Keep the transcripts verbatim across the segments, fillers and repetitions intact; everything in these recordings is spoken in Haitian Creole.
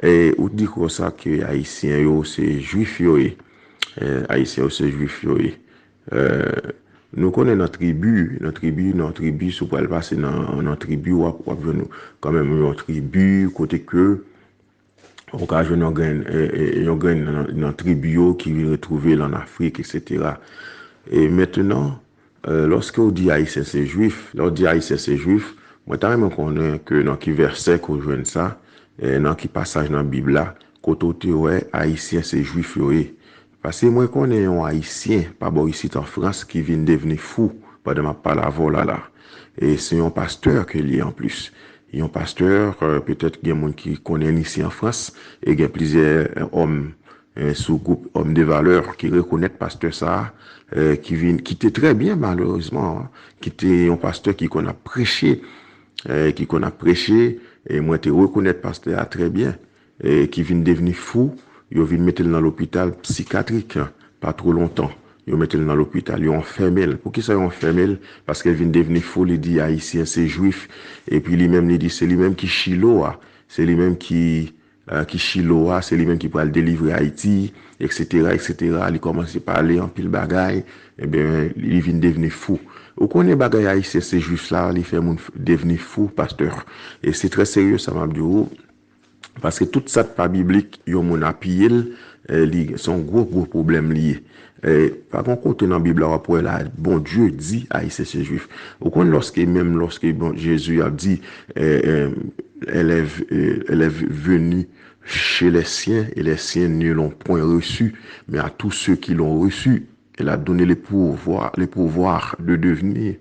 E ou di konsa ke Ayisyen yo se Jwif yo ye. E, Ayisyen yo se Jwif yo ye. E, nou konnen nan tribi, nan tribi, nan tribi, si w pral pase nan, nan tribi, w ap, w ap jwenn kanmenm yon tribi kote ke ou ka jwenn yon grenn, e, e, yon grenn nan, nan tribi yo ki vin retwouve l ann Afrik, etsetera. E mentnan, e, lòske w di Ayisyen se Jwif, lè w di Ayisyen se Jwif, mwen ta renmen konnen ke nan ki vèsè ke w jwenn sa, e, nan ki pasaj nan Bib la, kote w te wè Ayisyen se Jwif yo ye. Paske mwen konnen yon Ayisyen pa bò isit an Frans ki vin devni fou pandan m ap pale avè w la la. E se yon pastè ke l ye anplis. Yon pastè, e, petèt gen moun ki konnen l isi an Frans, e gen plizyè, e, òm, e, sou gwoup òm de valè ki rekonèt pastè sa a, e, ki vin, ki te trè byen malerezman, ki te yon pastè ki konn ap preche, e, ki konn ap preche, e mwen te rekonèt pastè a trè byen, e, ki vin devni fou, yo vin mete l nan lopital psikatrik, pa twò lontan. Yo mete l nan lopital, yo anfèmen l. Poukisa yo anfèmen l? Paske l vin devni fou, li di Ayisyen se Jwif, epi li menm li di se li menm ki Chilo a, se li menm ki, e, ki Chilo a, se li menm ki pral delivre Ayiti, etsetera, etsetera. Li kòmanse pale anpil bagay, ebyen, li vin devni fou. Ou konnen bagay Ayisyen se Jwif la, li fè moun f-, devni fou, pastè. E se trè serye sa m ap di w. Paske tout sa k pa biblik, yon moun apiye l, e, li, se yon gwo, gwo pwoblèm li ye. E, pa gen kote nan Bib la w ap wè la, Bondye di Ayisyen se Jwif. Ou konn lòske, menm lòske, bon, Jezi ap di, e, e, elle est, e, elle est venue chez les siens, et les siens ne l'ont point reçue, mais à tous ceux qui l'ont reçue, elle a donné le pouvoir, le pouvoir de devenir,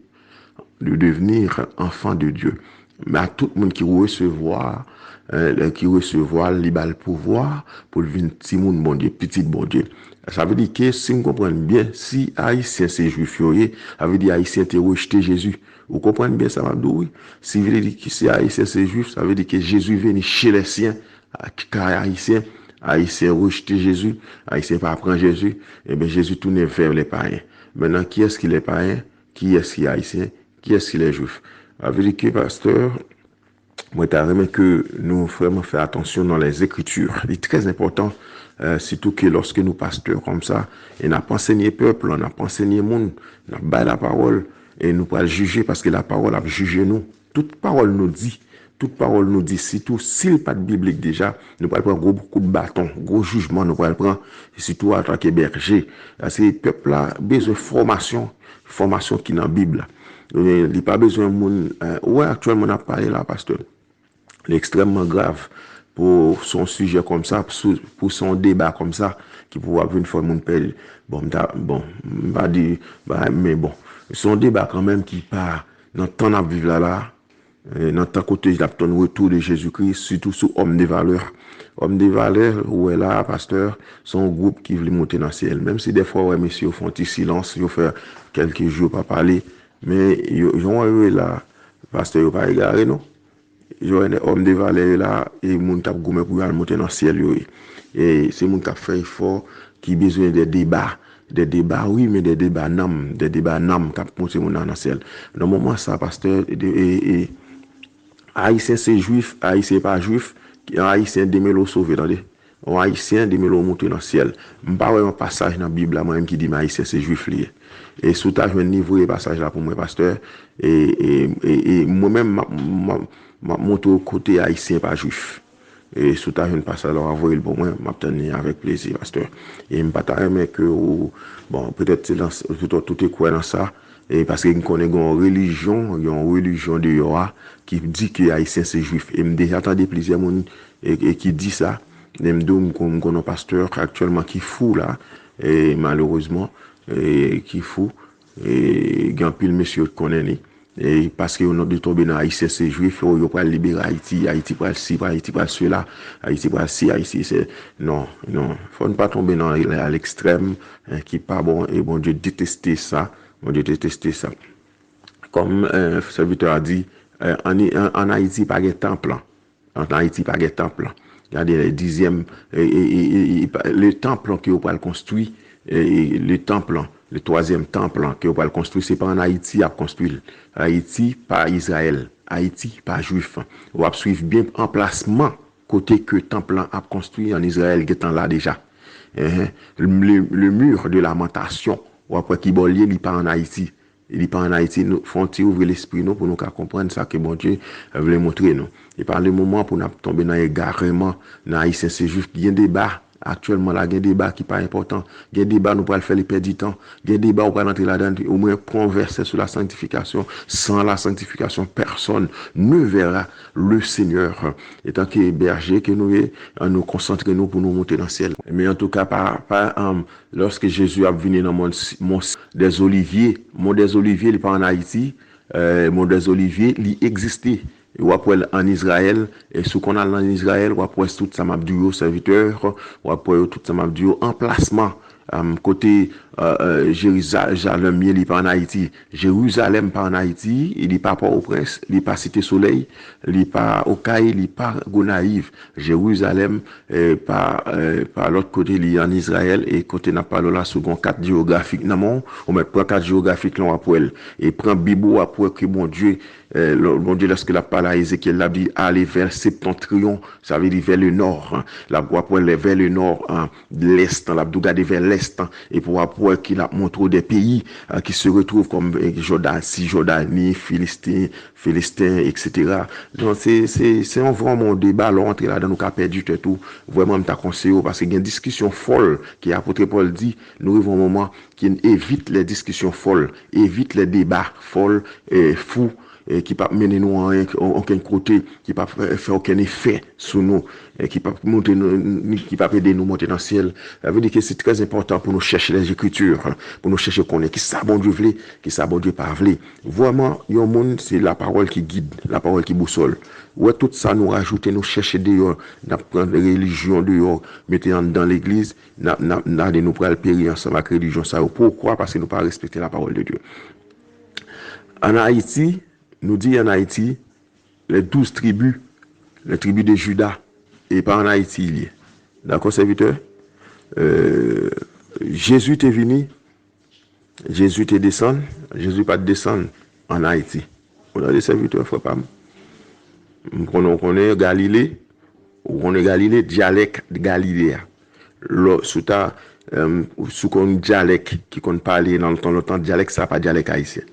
de devenir enfant de Dieu. Men a tout moun ki resevwa, e, ki resevwa l, li ba l pouvwa pou l vin timoun Bondye, pitit Bondye. Sa vle di ke, si m konprann byen, si Ayisyen se Jwif yo ye, sa vle di Ayisyen te rejte Jezi. Ou konprann byen sa m ap di w, wi. Si vle di ke si Ayisyen se Jwif, sa vle di ke Jezi vini chez les siens, a, kay Ayisyen, Ayisyen rejte Jezi, Ayisyen pa pran Jezi, ebyen Jezi tounen vè lè payen. Mentnan, kiyès ki lè payen? Kiyès ki Ayisyen? Kiyès ki lè Jwif? Sa vle di ke, pastè, mwen ta renmen ke nou vrèman fè atansyon nan lèzekriti. Li trè enpòtan, e, sitou ke lòske nou pastè konsa, e n ap ansenye pèp lan, n ap ansenye moun, n ap bay lapawòl, e nou pral jije, paske lapawòl ap jije nou. Tout pawòl nou di, tout pawòl nou di, sitou si l pa t biblik deja, nou pral pran gwo kout baton, gwo jijman nou pral pran, sitou antanke bèje. Paske pèp la bezwen fòmasyon, fòmasyon ki nan Bib la. E, li pa bezwen moun, e, ou wè aktyèlman n ap pale la, pastè. Li ekstrèmman grav pou se yon sijè konsa, pou se, pou se yon deba konsa, ki pou ap vin fè moun pèdi. Bon, m ta, bon, m pa di, ba, men bon, se yon deba kanmenm ki pa nan tan n ap viv la la, e, nan tan kote n ap tann retou de Jezikri, sitou sou òm de valè. Òm de valè, ou wè la, pastè, se yon gwoup ki vle monte nan syèl. Menm si dèfwa ou wè mesye yo fè yon ti silans, yo fè kèlke jou yo pa pale, men yo, jan w wè yo ye la, pastè, yo pa egare, non. Yo wè òm de valè yo la, e moun k ap goumen pou yo al monte nan syèl yo ye. E se moun k ap fè efò, ki bezwen de deba. De deba, wi, men de deba nanm, de deba nanm k ap monte moun nan, nan syèl. Nan moman sa, pastè, e, e, e, Ayisyen se Jwif, Ayisyen pa Jwif, Ayisyen demele w sove, tande. Yon Ayisyen demele w monte nan syèl. M pa wè yon pasaj nan Bib la, mwen menm, ki di m Ayisyen se Jwif li ye. E si w ta jwenn li, voye pasaj la pou mwen, pastè. E, e, e, e mwen menm, m ap, m ap, m ap montre w kote Ayisyen pa Jwif. E si w ta jwenn pasaj la, w a voye l pou mwen, m ap tann li avèk plezi, pastè. E m pa ta renmen ke ou, bon, petèt se nan, petèt ou te kwè nan sa, e paske m konnen gen yon relijyon, gen yon relijyon deyò a ki di ke Ayisyen se Jwif. E m deja tande plizyè moun, e, e ki di sa. E m di w, m kon-, m konn yon pastè aktyèlman ki fou la, e malerezman, e ki fou, e gen anpil mesye yo t konnen li. E paske yo, yo tonbe nan Ayisyen se Jwif, yo, yo pral libere Ayiti, Ayiti pral si, Ayiti pral sela, Ayiti pral si, Ayiti se, non, non. Fò n pa tonbe nan, a lekstrèm, e, ki pa bon, e Bondye deteste sa, Bondye deteste sa. Kòm, e, sèvitè a di, e, ann, ann, ann Ayiti pa gen tanp lan. Ann Ayiti pa gen tanp lan. Gade, dizyèm, e, e, e, e, e, pa- le tanp lan ke yo pral konstwi, e, e, le tanp lan, le twazyèm tanp lan ke yo pral konstwi, se pa ann Ayiti y ap konstwi l. Ayiti pa Izrayèl, Ayiti pa Jwif. W ap swiv byen anplasman kote ke tanp lan ap konstwi an Izrayèl gentan la deja. Enhen. Le, le mur de lamentation, w ap wè ki bò l ye, li pa ann Ayiti. Li pa ann Ayiti. Nou, fò n ti ouvri lespri nou pou nou ka konprann sa ke Bondye vle montre nou. E pa le moman pou n ap tonbe nan egareman, nan Ayisyen se Jwif. Gen deba, aktyèlman la, gen deba ki pa enpòtan. Gen deba nou pral fè li pèdi tan. Gen deba ou pral antre ladan, ou mwen pran vèsè sou la sanctification. Sans la sanctification, personne ne verra le Seigneur. Etanke bèje ke nou ye, ann nou konsantre nou pou nou monte nan syèl. Men antouka, pa, pa, um, lòske Jezi ap vini nan mòn, mòn dèzolivye, mòn dèzolivye, li pa ann Ayiti, eh, mòn dèzolivye, li egziste. W ap wè l ann Izrayèl, e si w konn al ann Izrayèl, w ap wè tout sa m ap di w yo, sèvitè, w ap wè yo tout sa m ap di w yo, anplasman, um, kote, eh, eh, Jerizalèm ye, li pa ann Ayiti. Jerizalèm pa ann Ayiti, li pa Pòtoprens, li pa Site Solèy, li pa Okay, li pa Gonayiv. Jerizalèm, eh, pa, eh, pa lòt kote, li ann Izrayèl, e kote n ap pale w la, si w gen yon kat jewografik nan men w, ou mèt pran kat jewografik lan, w ap wè l. E pran Bib ou, w ap wè ke Bondye, eh, lò-, Bondye, lèske l ap pale a Ezekyèl, l ap di, "Allez vers septentrion", sa vle di vers le nord, hein. L ap, w ap wè lè vers le nord, hein, l'est, hein, l ap di w gade vers l'est, hein, epi w ap wè ke l ap montre w de peyi, hein, ki se retwouv kòm, eh, Jòda-, Sijòdani, Filistin, Filisten, et cetera. Donk, se, se, se yon vrèman yon deba, lè w antre ladan, ou ka pèdi tèt ou. Vrèman, m ta konseye w, paske gen diskisyon fòl ke apot Pòl di, nou rive yon moman ki n evit lè diskisyon fòl, evit lè deba fòl, eh, fou, eh, ki p ap mennen nou anyen, okenn kote, ki p ap fè, fè okenn efè sou nou, eh, ki p ap monte nou, ki p ap ede nou monte nan syèl. Sa vle di ke se trè enpòtan pou nou chèche lèzekriti, pou nou chèche konnen ki sa Bondye vle, ki sa Bondye pa vle. Vrèman, yon moun, se lapawòl ki gid, lapawòl ki bousòl. Ou wè, tout sa nou rajoute, nou chèche deyò, n ap pran relijyon deyò, mete anndan legliz, n ap, n ap, n ap di nou pral peri ansanm ak relijyon sa yo. Poukwa? Paske nou pa respekte lapawòl de Dye. Ann Ayiti, nou di ann Ayiti, les douze tribus, les tribus de Juda, e pa ann Ayiti li ye. Dakò, sèvitè? Euh, Jezi te vini, Jezi te desann, Jezi pa t desann ann Ayiti. Ou tande, sèvitè, frè pa m? M konnen, ou konnen Galile, ou konnen Galile, dyalèk Galile a. Lò, si w ta, em, si w konn dyalèk ki konn pale nan lontan, lontan, dyalèk sa pa dyalèk ayisyen.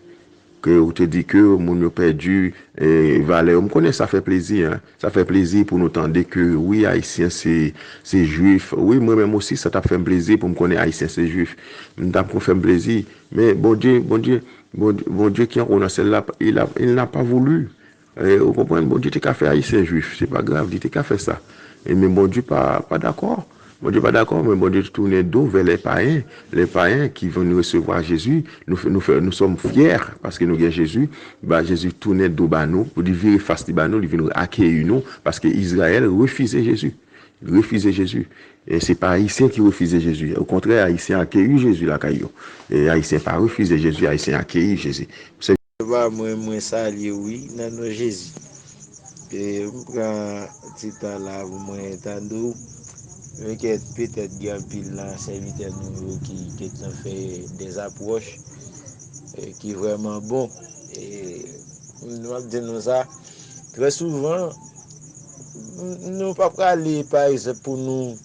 Ke ou te di ke moun yo pèdi, eh, valè yo. M konnen sa fè plezi, en. Sa fè plezi pou nou tande ke, wi, Ayisyen se, se Jwif. Wi, mwen menm osi, sa t ap fè m plezi pou m konnen Ayisyen se Jwif. M t ap konn fè m plezi. Men Bondye, Bondye, Bondye, Bondye ki anwo nan syèl la, il a, il n'a pas voulu. Eh, ou konprann, Bondye te ka fè Ayisyen Jwif, se pa grav, li te ka fè sa. E men Bondye pa, pa dakò. Bondye pa dakò, men Bondye te tounen do vè lè payen, lè payen ki vin resevwa Jezi. Nou, fè- nou, fè- nous sommes fiers paske nou gen Jezi. Ba Jezi tounen do ba nou, pou li vire fas li ba nou, li vin akeyi nou, paske Izrayèl refize Jezi. Li refize Jezi. E se pa Ayisyen ki refize Jezi. Okontrè, Ayisyen akeyi Jezi lakay yo. E Ayisyen pa refize Jezi, Ayisyen akeyi Jezi. Ba mwen, mwen salye wi, nan non Jezi. E m pran ti tan la pou mwen tande w. Petèt, petèt gen anpil nan sèvitè nou yo ki gentan fè dè apwòch, e ki vrèman bon. E m ap di nou sa, trè souvan, n- nou pa prale, pa egzanp, pou nou,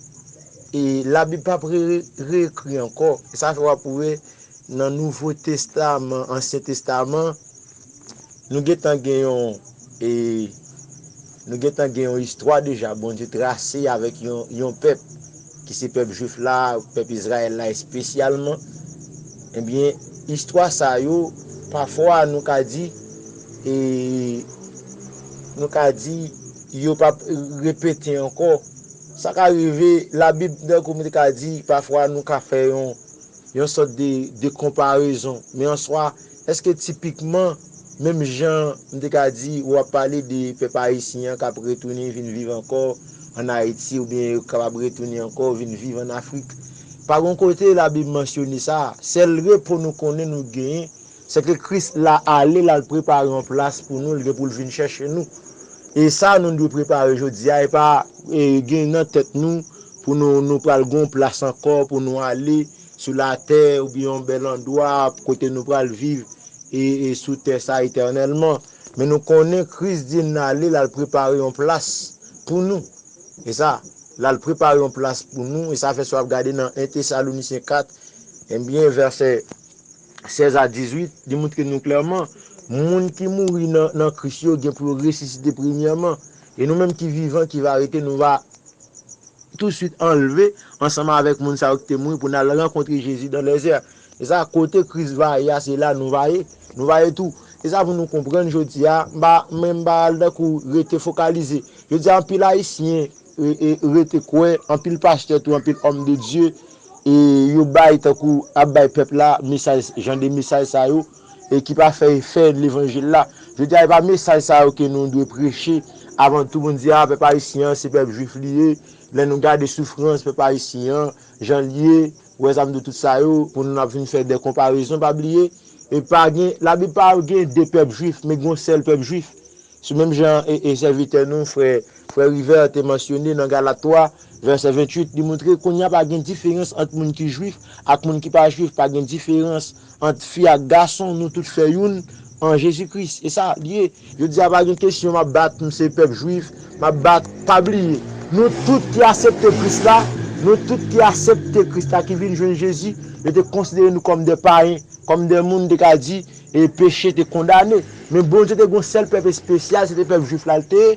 e Labib p ap re- re- reekri ankò. E sa fè w ap wè nan Nouvo Testaman, Ansyen Testaman, nou gentan gen yon, e, nou gentan gen yon istwa deja Bondye trase avèk yon, yon pèp, ki se pèp Jwif la, pèp Izrayèl la espesyalman. Ebyen, istwa sa yo, pafwa nou ka di, e, nou ka di, yo p ap repete ankò. Sa ka rive, Labib, tankou m te ka di, pafwa nou ka fè yon, yon sòt de, de konparezon. Men an swa, èske tipikman, menm jan m te ka di, w ap pale de pèp ayisyen an k ap retounen vin viv ankò ann Ayiti, oubyen yo kapab retounen ankò vin viv ann Afrik? Pa gen yon kote Labib mansyone sa. Sèl repo nou konnen nou genyen, se ke Kris la ale, l al prepare yon plas pou nou, l gen pou l vin chèche nou. E sa nou dwe prepare jodi a, e pa, e, gen nan tèt nou pou nou, nou pral gen yon plas ankò pou nou ale sou latè oubyen yon bèl andwa kote nou pral viv e, e sou tè sa etènèlman. Men nou konnen Kris di n ale, l al prepare yon plas pou nou. E sa, l al prepare yon plas pou nou, e sa fè si w ap gade nan en Tesalonisyen kat, ebyen, vèsè sèz a dizuit, li montre nou klèman, moun ki mouri nan, nan Kris yo gen pou yo resisite premyèman. E nou menm ki vivan, ki va rete, nou va tousuit anlve ansanm avèk moun sa yo ki te mouri pou n al rankontre Jezi dans les airs. E sa, kote Kris va ye a, se la nou va ye. Nou va ye tou. E sa pou nou konprann jodi a, m pa, men m pa al tankou rete fokalize. Jodi a, anpil Ayisyen e, e, rete kwè, anpil pastè tou, anpil òm de Dye, e yo bay tankou, ap bay pèp la mesaj, jan de mesaj sa yo, e ki pa fè efè levanjil la. Jodi a, e pa mesaj sa yo ke nou dwe preche. Avan tou, pou n di, a, pèp ayisyen an, se pèp jwif li ye. Lè nou gade soufrans pèp ayisyen an, jan l ye, ou wè sa m di w, tout sa yo, pou nou ap vin fè de konparezon, pa bliye, e pa gen, Labib pa gen de pèp jwif, men gen yon sèl pèp jwif. Sou menm jan e, e sèvitè nou, frè, frè River te mansyone nan Galat twa, vèsè venntuit, li montre kounye a pa gen diferans ant moun ki jwif ak moun ki pa jwif, pa gen diferans ant fi ak gason, nou tout fè youn an Jezi Kris. E sa l ye. Jodi a pa gen kesyon m ap bat, m se pèp jwif, m ap bat, pa bliye. Nou tout ki aksepte Kris la, nou tout ki aksepte Kris la, ki vin jwenn Jezi, yo te konsidere nou kòm de payen, kòm de moun te ka di, e peche te kondane. Men Bondye te gen yon sèl pèp espesyal, se te pèp jwif la l te ye.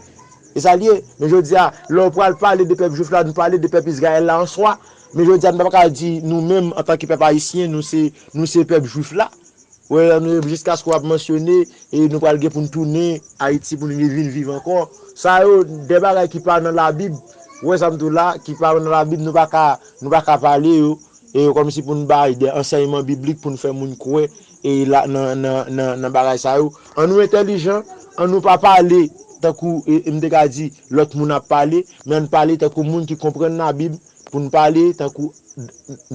E sa l ye. Men jodi a, lè w pral pale de pèp jwif la, nou pale de pèp Izrayèl la an swa. Men jodi a, nou pa ka di nou menm, antanke pèp ayisyen, nou se, nou se pèp jwif la. Wè, nou, jiskaske w ap mansyone, e nou pral gen pou n tounen Ayiti, pou n vin viv ankò. Sa yo, de bagay ki pa nan Labib, ou wè sa m di w la, ki pa nan Labib, nou pa ka, nou pa ka pale yo. E kòmsi pou n bay de ansèyman biblik pou n fè moun kwè e la, nan, nan, nan, nan bagay sa yo. An nou entèlijan, an nou pa pale tankou e, e m te ka di lòt moun ap pale, men an pale tankou moun ki konprann Labib, pou n pale tankou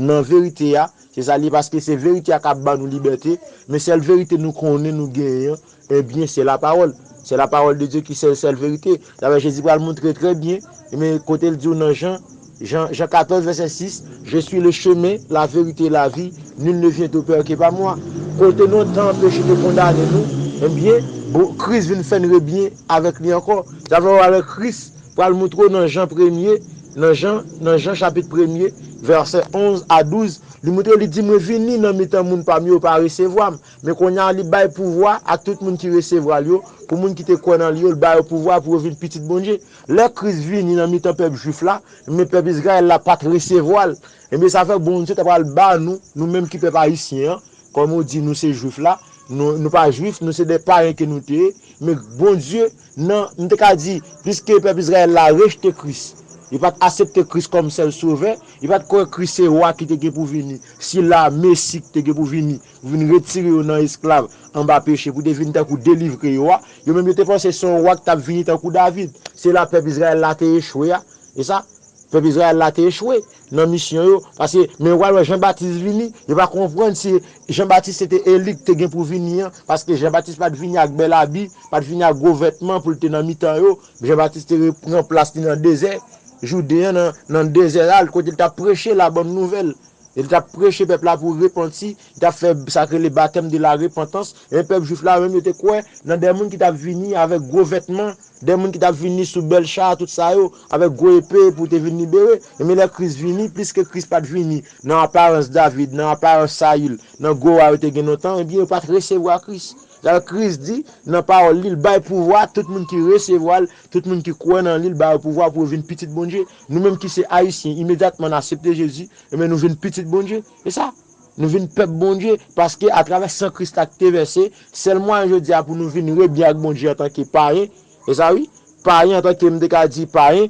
nan verite a, se sa l ye, paske se verite a k ap ban nou libète, men sèl verite nou konnen nou genyen an, ebyen, se lapawòl. Se lapawòl de Dye ki sèl, sèl verite. Dayè, Jezi pral montre trè byen, men kote l di w nan Jan, Jan, Jan katòz, vèsè sis, Je suis le chemin, la vérité, la vie, nul ne vient au Père que par moi. Kote lontan peche te kondane nou, ebyen, bon, Kris vin fè n rebyen avèk li ankò. Sa vle di avèk Kris, pral montre w nan Jan premye, nan Jan, nan Jan chapit premye, vèsè onz a douz, li montre, li di, mwen vini nan mitan moun pami yo, yo pa resevwa m. Men kounye a, li bay pouvwa ak tout moun ki resevwa l yo, pou moun ki te kwè nan li yo, l ba yo pouvwa pou yo vin pitit Bondye. Lè Kris vini nan mitan pèp jwif la, men pèp Izrayèl la pa t resevwa l. Ebyen, sa fè Bondye ta pral ba nou, nou menm ki pèp ayisyen an, kòm ou di, nou se jwif la, nou, nou pa jwif, nou se de payen ke nou te ye, men Bondye, nan, m te ka di, piske pèp Izrayèl la rejte Kris, yo pa t aksepte Kris kòm sèl sovè, yo pa t kwè Kris se wa ki te gen pou vini, sila Mesi ki te gen pou vini, pou vin retire yo nan esklav, anba peche, pou te vin tankou delivre yo a. Yo menm yo te panse se yon wa ki t ap vini tankou David. Se la pèp Izrayèl la te echwe a. E sa, pèp Izrayèl la te echwe nan misyon yo. Paske, men w pral wè Jan Batis vini, yo pa konprann si Jan Batis se te eli ki te gen pou vini an. Paske Jan Batis pa t vini ak bèl abi, pa t vini ak gwo vètman pou l te nan mitan yo. Jan Batis te re-, pran plas li nan dezè Jide an, nan, nan dezè a, kote l t ap preche la bòn nouvèl. E li t ap preche pèp la pou repanti, li t ap fè sa k rele batèm de la repantans. E pèp jwif la menm, yo te kwè nan de moun ki t ap vini avèk gwo vètman, de moun ki t ap vini sou bèl cha, tout sa yo, avèk gwo epe pou te vin libere. E men lè Kris vini, pliske Kris pa t vini nan aparans David, nan aparans Sayil, nan gwo wa yo te gen lontan, ebyen, yo pa t resevwa Kris. Sa Kris di nan pawòl li, l bay pouvwa tout moun ki resevwa l, tout moun ki kwè nan li, l ba yo pouvwa pou yo vin pitit Bondye. Nou menm ki se Ayisyen, imedyatman n aksepte Jezi, ebyen nou vin pitit Bondye. E sa, nou vin pèp Bondye, paske atravè san Kris la ki te vèse, sèl mwayen jodi a pou nou vin rebyen ak Bondye antanke payen, e sa wi, payen antanke m te ka di payen,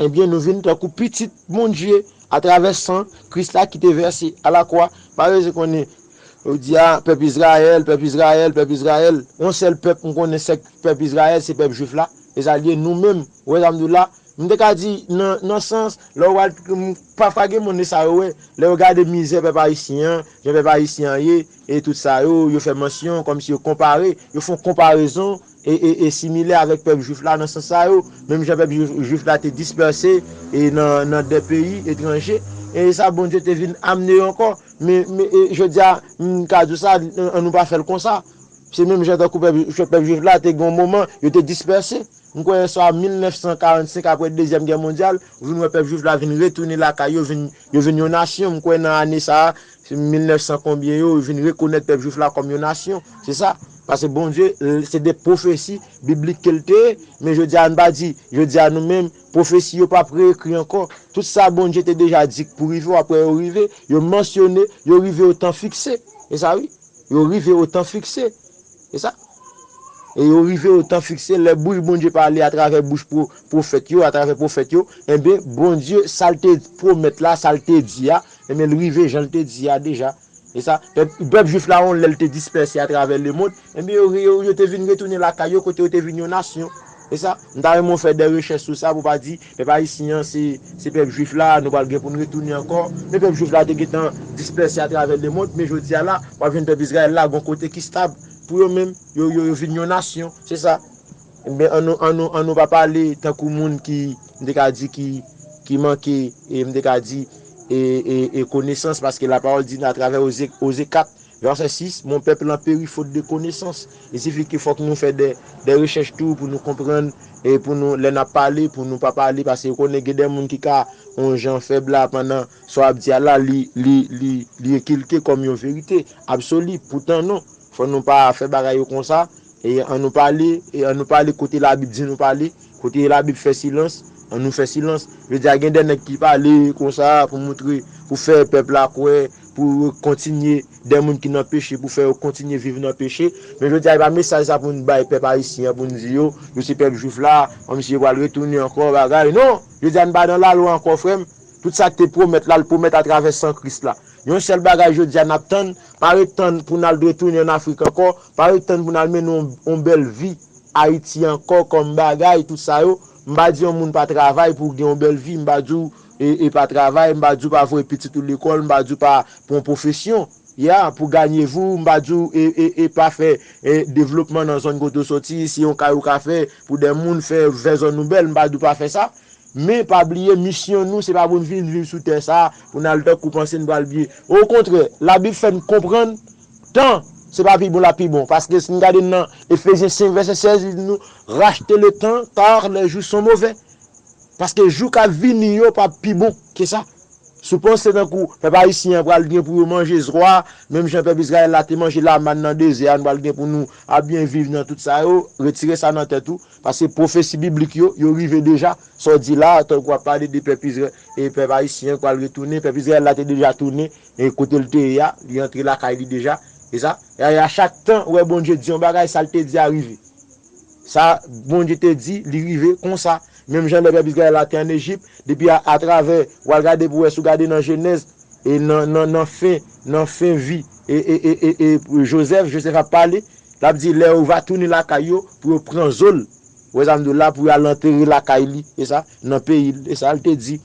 ebyen nou vin tankou pitit Bondye atravè san Kris la ki te vèse alakwa. Pa bezwen konnen, yo di a, pèp Izrayèl, pèp Izrayèl, pèp Izrayèl. Yon sèl pèp m konnen, sèk pèp Izrayèl, se pèp jwif la. E sa l ye, nou menm, ou wè sa m di w la, m te ka di nan, nan sans, lè w al, m, pafwa gen moun sa yo wè, lè yo gade mizè pèp ayisyen an, jan pèp ayisyen an ye, e tout sa yo, yo fè mansyon, kòmsi yo konpare, yo fè yon konparezon, e, e, e similè avèk pèp jwif la nan sans sa yo, menm jan pèp jwif, jwif la te dispèse, e nan, nan de peyi etranje, e sa Bondye te vin amne yo ankò. Men, men, e, jodi a, m ka di w sa, an nou pa fè l konsa. Se menm jan tankou pèp, pèp jwif la te gen yon moman, yo te dispèse. M kwè swa mil nèf san karannsenk, apre Dezyèm Gè Mondyal, ou vin wè pèp jwif la vin retounen lakay yo, vin, yo vin yon nasyon. M kwè nan ane sa a, se mil nèf san konbyen yo, yo vin rekonèt pèp jwif la kòm yon nasyon. Se sa. Paske Bondye, l- se de pwofesi biblik ke l te ye, men jodi a, n pa di, jodi a nou menm, pwofesi yo p ap reekri ankò. Tout sa Bondye te deja di k pou rive, apre yo rive, yo mansyone, yo rive o tan fikse. E sa wi, yo rive o tan fikse. E sa. E yo rive o tan fikse, lè bouch Bondye pale atravè bouch pwo- pwofèt yo, atravè pwofèt yo, enben, Bondye, sa l te pwomèt la, sa l te di a, enben, l rive jan l te di a deja. E sa, pèp, pèp jwif la, yon lè l te dispèse atravè lemonn, enben, yo, yo, yo te vin retounen lakay yo, kote yo te vin yon nasyon. E sa, m ta renmen w fè de rechèch sou sa, pou w pa di, pèp ayisyen an, se, se pèp jwif la, nou pral gen pou n retounen ankò. Men pèp jwif la te gentan dispèse atravè lemonn, men jodi a la, w ap jwenn pèp Izrayèl la, gon kote ki stab pou yo menm, yo, yo, yo vin yon nasyon, se sa. Enben, an nou, an nou, an nou pa pale tankou moun ki, m te ka di, ki, ki manke, e m te ka di, e, e, e konesans, paske lapawòl di atravè Oze, Oze kat, vèsè sis, mon peuple en périt faute de connaissance. Li sifi ke fòk nou fè de, de rechèch tou pou nou konprann, e pou nou, lè n ap pale, pou nou pa pale, paske ou konnen gen de moun ki ka yon jan fèb la, pandan sa w ap di a la, li, li, li, li enkilke kòm yon verite absoli. Poutan non, fò nou pa fè bagay yo konsa. E an nou pale, e an nou pale kote Labib di nou pale, kote Labib fè silans, an nou fè silans. Jodi a, gen de nèg ki pale konsa pou montre, pou fè pèp la kwè, pou yo kontinye, de moun ki nan peche, pou fè yo kontinye viv nan peche. Men jodi a, e pa mesaj sa pou n bay pèp ayisyen an, pou n di yo, yo se pèp jwif la, kòmsi yo pral retounen ankò, bagay. Non! Jodi a, n pa nan lalwa ankò, frè m. Tout sa k te pwomèt la, l pwomèt atravè san Kris la. Yon sèl bagay jodi a n ap tann, pa ret tann pou n al retounen ann Afrik ankò, pa ret tann pou n al mennen yon, yon bèl vi Ayiti ankò kòm bagay, tout sa yo. M pa di yon moun pa travay pou w gen yon bèl vi, m pa di w e, e pa travay, m pa di w pa voye pitit ou lekòl, m pa di w pa pran pwofesyon. Ya, pou ganye vi w, m pa di w e, e, e pa fè e, devlopman nan zòn kote w soti, si yon kay ou ka fè pou de moun fè, fè zòn ou bèl, m pa di w pa fè sa. Men pa bliye misyon nou, se pa pou n vin viv sou tè sa a, pou n al tankou panse n pral byen. Okontrè, Labib fè n konprann tan, se pa pi bon l ap pi bon. Paske si n gade nan Efezyen senk vèsè sèz, li di nou, racheter le temps, car les jours sont mauvais. Paske jou k ap vini yo p ap pi bon ke sa. Si w panse tankou pèp ayisyen an pral gen pou yo manje zwa, menm jan pèp Izrayèl la te manje lamann nan dezè a, nou pral gen pou nou ap byen viv nan tout sa yo, retire sa nan tèt ou. Paske pwofesi biblik yo, yo rive deja. Sa w di la, tankou w ap pale de pèp Izrayèl, e pèp ayisyen an pral retounen, pèp Izrayèl la te deja tounen, e kote l te ye a, li antre lakay li deja. E sa, e a, e a chak tan, ou wè Bondye di yon bagay, sa l te di a rive. Sa Bondye te di, li rive konsa. Menm jan lè pèp Izrayèl la te ann Ejip, depi a, atravè, w al gade pou wè, si w gade nan Jenèz, e nan, nan, nan fen, nan fen vi, e, e, e, e, e Jozèf, Jozèf ap pale, l ap di, lè yo va tounen lakay yo, pou yo pran zo l, ou wè sa m di w la, pou yo al antere lakay li, e sa, nan peyi l, e sa l te di.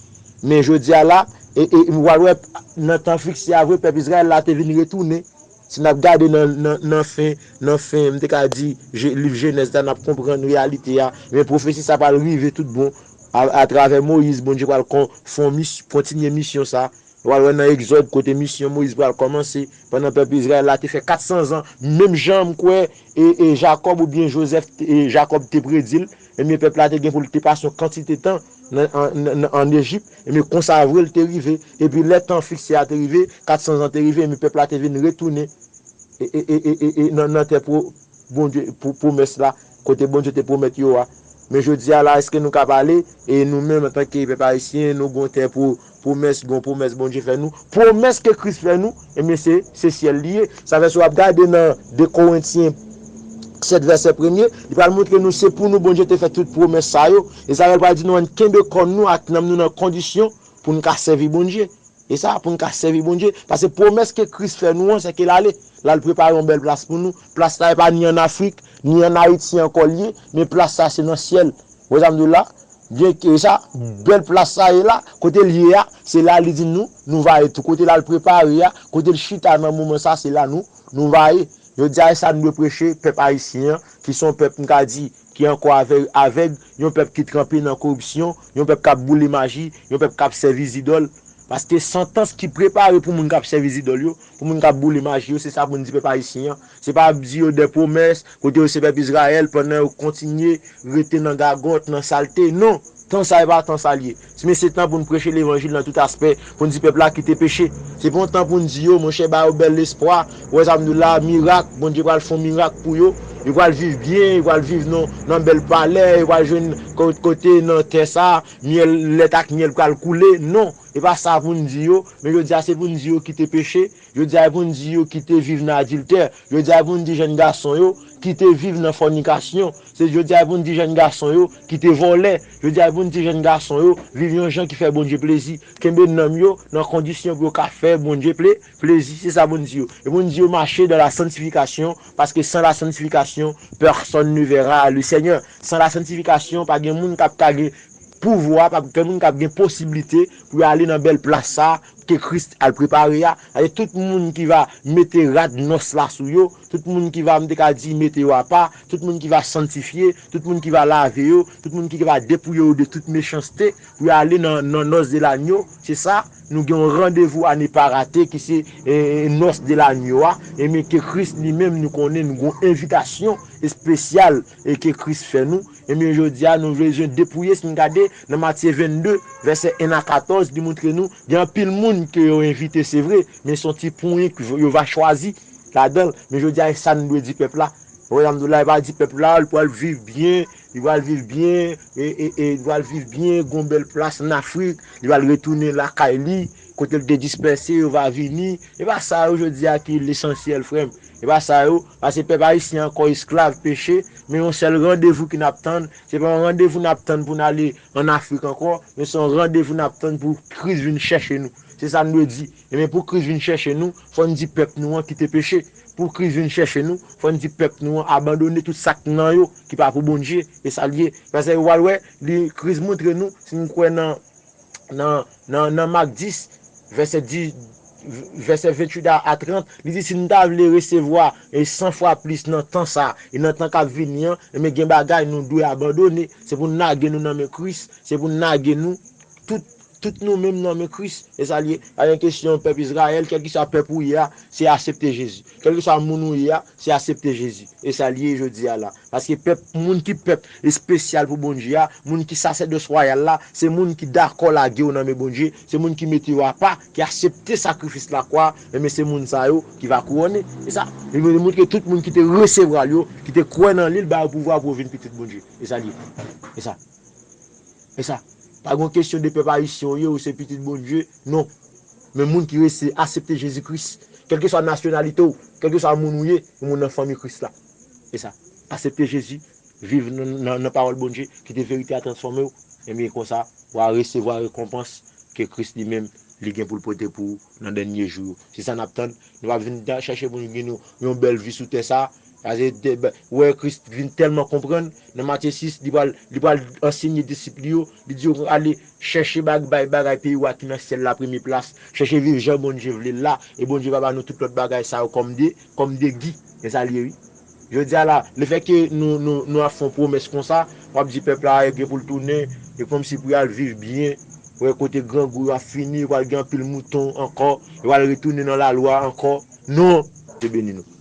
Men jodi a la, e, e, w al wè, nan tan fikse a vre, pèp Izrayèl la te vin retounen. Si n ap gade nan, nan, nan fen, nan fen, m te ka di, Je- liv Jenèz la, n ap konprann reyalite a. Men pwofesi sa pral rive tout bon a- atravè Moyiz, Bondye pral kon- fè yon mis- kontinye misyon sa. W al wè nan Egzòd, kote misyon Moyiz pral kòmanse, pandan pèp Izrayèl la te fè kat san zan, menm jan m kwè e, e Jakòb oubyen Jozèf, e Jakòb te predi l, ebyen pèp la te gen pou l te pase yon kantite tan nan, an, nan, nan, ann Ejip, ebyen konsa vre l te rive. Epi lè tan fikse a te rive, kat san zan te rive, ebyen pèp la te vin retounen e, e, e, e, e, e, nan, nan tè pwo- Bondye, pwo- pwomès la, kote Bondye te pwomèt yo a. Men jodi a la, èske nou ka pale, e nou menm antanke pèp ayisyen, nou gon tè pwo- pwomès, gon pwomès Bondye fè nou? Pwomès ke Kris fè nou, ebyen se, se syèl li ye. Sa fè si w ap gade nan de Korentyen sèt vèsè premye, li pral montre nou se pou nou Bondye te fè tout pwomès sa yo. E sa fè l pral di nou ann kenbe kò nou ak nanm nou nan kondisyon pou n ka sèvi Bondye. E sa, pou n ka sèvi Bondye. Paske pwomès ke Kris fè nou an, se ke l ale. L al prepare yon bèl plas pou nou. Plas la, e pa ni ann Afrik, ni ann Ayiti ankò l ye, men plas sa, se nan syèl. Ou wè sa m di w la? Byen ke sa, bèl plas sa ye la, kote l ye a, se la li di nou, nou va ye tou. Kote l al prepare a, kote l chita nan moman sa, se la nou, nou va ye. Jodi a, e sa n dwe preche, pèp ayisyen an, ki se yon pèp, m ka di, ki ankò avèg, avèg, yon pèp ki tranpe nan koripsyon, yon pèp k ap boule maji, yon pèp k ap sèvi zidòl. Paske santans ki prepare pou moun k ap sèvi zidòl yo, pou moun k ap boule maji yo, se sa pou n di pèp ayisyen an. Se pa ap di yo de pwomès, kote yo se pèp Izrayèl, pandan yo kontinye rete nan gagòt, nan salte. Non, tan sa e pa tan sa l ye. Men se tan pou n preche levanjil nan tout aspè, pou n di pèp la kite peche. Se pa yon tan pou n di yo, monchè, ba yo bèl lespwa, wè sa m di w la, mirak, Bondye pral fè yon mirak pou yo. Yo pral viv byen, yo pral viv nan, nan bèl palè, yo pral jwenn ko-, kote nan tè sa, myèl, lèt ak myèl pral koule. Non, e pa sa pou n di yo, men jodi a se pou n di yo kite peche, jodi a e pou n di yo kite viv nan adiltè, jodi a e pou n di jèn gason yo kite viv nan fònikasyon, se jodi a e pou n di jèn gason yo kite vòlè, jodi a e pou n di jèn gason yo viv yon jan ki fè Bondye plezi, kenbe nanm yo nan kondisyon pou yo ka fè Bondye ple-, plezi, se sa pou n di yo. E pou n di yo mache dans la sanctification, paske sans la sanctification, personne ne verra le Seigneur. Sans la sanctification, pa gen moun k ap ka gen pouvwa, pa gen moun k ap gen posiblite pou y ale nan bèl plas sa ke Kris al prepare a. Sètadi tout moun ki va mete rad nòs la sou yo, tout moun ki va, m te ka di, mete yo apa, tout moun ki va sanntifye, tout moun ki va lave yo, tout moun ki va depouye yo de tout mechanste, pou y ale nan, nan nòs de lanyo. Se sa, nou gen yon randevou à ne pas rater ki se, e, e, nòs de lanyo a. E men ke Kris li menm, nou konnen nou gen yon envitasyon espesyal e ke Kris fè nou. Ebyen, jodi a, nou bezwen depouye, si n gade nan Matye vennde, vèsè en a katòz, li montre nou, gen anpil moun ke yo envite, se vre, men se yon ti ponyen ke yo va chwazi ladan l. Men jodi a, e sa n dwe di pèp la. Wè, Alhamdoulilah, e pa di pèp la, li pral viv byen, li pral viv byen, e, e, e li pral viv byen, gon bèl plas an Afrik, li pral retounen lakay li, kote l te dispèse, yo va vini. E pa sa yo jodi a ki lesansyèl, frè m. E pa sa yo, paske pèp ayisyen ankò esklav peche, men yon sèl randevou ki n ap tann, se pa yon randevou n ap tann pou n ale an Afrik ankò, men se yon randevou n ap tann pou Kris vin chèche nou. Se sa n dwe di. Ebyen, pou Kris vin chèche nou, fò n di pèp nou an kite peche. Pou Kris vin chèche nou, fò n di pèp nou an abandone tout sa k nan yo, ki pa pou Bondye, e sa l ye. Paske w al wè, li, Kris montre nou, si n kwè nan, nan, nan, nan Mak dis, vèsè dis, vèsè venntuit a, a trant, li di, "Si nou ta vle resevwa e san fwa plis nan tan sa a, e nan tan k ap vini an, ebyen, gen bagay nou dwe abandone. Se pou n lage nou nan men Kris, se pou n lage nou tout, tout nou menm nan men Kris." E sa l ye. Pa gen kesyon pèp Izrayèl, kèlkeswa pèp ou ye a, se aksepte Jezi. Kèlkeswa moun ou ye a, se aksepte Jezi. E sa l ye jodi a la. Paske pèp, moun ki pèp espesyal pou Bondye a, moun ki sasèdòs wayal la, se moun ki dakò lage yo nan men Bondye, se moun ki mete yo apa, ki aksepte sakrifis lakwa, ebyen se moun sa yo ki va kouwone. E sa, li montre tout moun ki te resevwa l yo, ki te kwè nan li, l ba yo pouvwa pou yo vin pitit Bondye. E sa l ye. E sa. E sa. Pa gen kesyon de pèp ayisyen ou ye, ou se pitit Bondye. Non. Men moun ki resi aksepte Jezi Kris, kèlkeswa nasyonalite w, kèlkeswa moun ou ye, ou moun nan fanmi Kris la. E sa. Aksepte Jezi, viv nan, nan, nan pawòl Bondye, kite verite a transfòme w, ebyen konsa, w a resevwa rekonpans ke Kris li menm, li gen pou l pote pou ou nan dènye jou yo. Se sa n ap tann. Nou p ap vin ta-, chèche pou nou gen nou yon bèl vi sou tè sa. Paske te-, ba-, wè Kris vin tèlman konprann, nan Matye sis, li pral, li pral ansenye disip li yo, li di yo, "Ale chèche bag-, bay bagay peyi wa ki nan syèl la premye plas, chèche viv jan Bondye vle l la, e Bondye va ba nou tout lòt bagay sa yo kòm de, kòm degi." E sa l ye, wi. Jodi a la, lefètke nou, nou, nou ap fè yon pwomès konsa, w ap di pèp la gen pou l tounen, e kòmsi pou y al viv byen, wè kote grangou yo ap fini, pral gen anpil mouton ankò, yo pral retounen nan lalwa ankò. Non! Bondye beni nou.